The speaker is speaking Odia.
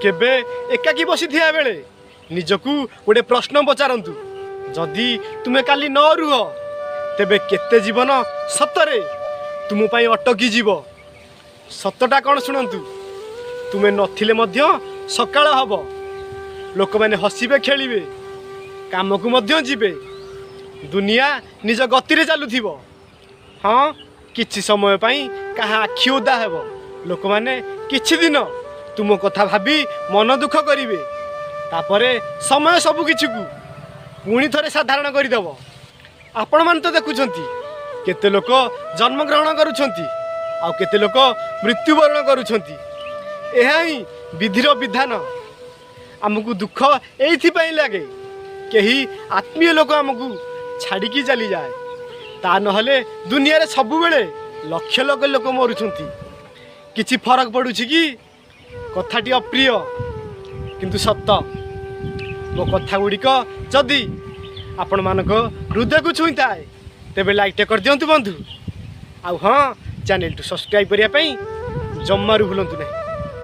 କେବେ ଏକାକୀ ବସିଥିବା ବେଳେ ନିଜକୁ ଗୋଟେ ପ୍ରଶ୍ନ ପଚାରନ୍ତୁ, ଯଦି ତୁମେ କାଲି ନ ରୁହ, ତେବେ କେତେ ଜୀବନ ସତରେ ତୁମ ପାଇଁ ଅଟକି ଯିବ? ସତଟା କ'ଣ ଶୁଣନ୍ତୁ। ତୁମେ ନଥିଲେ ମଧ୍ୟ ସକାଳ ହେବ। ଲୋକମାନେ ହସିବେ, ଖେଳିବେ, କାମକୁ ମଧ୍ୟ ଯିବେ। ଦୁନିଆ ନିଜ ଗତିରେ ଚାଲୁଥିବ। ହଁ, କିଛି ସମୟ ପାଇଁ କାହା ଆଖି ଓଦା ହେବ। ଲୋକମାନେ କିଛି ଦିନ ତୁମ କଥା ଭାବି ମନ ଦୁଃଖ କରିବେ। ତାପରେ ସମୟ ସବୁ କିଛିକୁ ପୁଣି ଥରେ ସାଧାରଣ କରିଦେବ। ଆପଣମାନେ ତ ଦେଖୁଛନ୍ତି, କେତେ ଲୋକ ଜନ୍ମଗ୍ରହଣ କରୁଛନ୍ତି ଆଉ କେତେ ଲୋକ ମୃତ୍ୟୁବରଣ କରୁଛନ୍ତି। ଏହା ହିଁ ବିଧିର ବିଧାନ। ଆମକୁ ଦୁଃଖ ଏଇଥିପାଇଁ ଲାଗେ, କେହି ଆତ୍ମୀୟ ଲୋକ ଆମକୁ ଛାଡ଼ିକି ଚାଲିଯାଏ। ତା ନହେଲେ ଦୁନିଆରେ ସବୁବେଳେ ଲକ୍ଷ ଲକ୍ଷ ଲୋକ ମରୁଛନ୍ତି। କିଛି ଫରକ ପଡ଼ୁଛି କି? କଥାଟି ଅପ୍ରିୟ କିନ୍ତୁ ସତ। ମୋ କଥା ଗୁଡ଼ିକ ଯଦି ଆପଣମାନଙ୍କ ହୃଦୟକୁ ଛୁଇଁଥାଏ, ତେବେ ଲାଇକ୍ଟେ କରିଦିଅନ୍ତୁ ବନ୍ଧୁ। ଆଉ ହଁ, ଚ୍ୟାନେଲଟି ସବସ୍କ୍ରାଇବ୍ କରିବା ପାଇଁ ଜମାରୁ ଭୁଲନ୍ତୁ ନାହିଁ।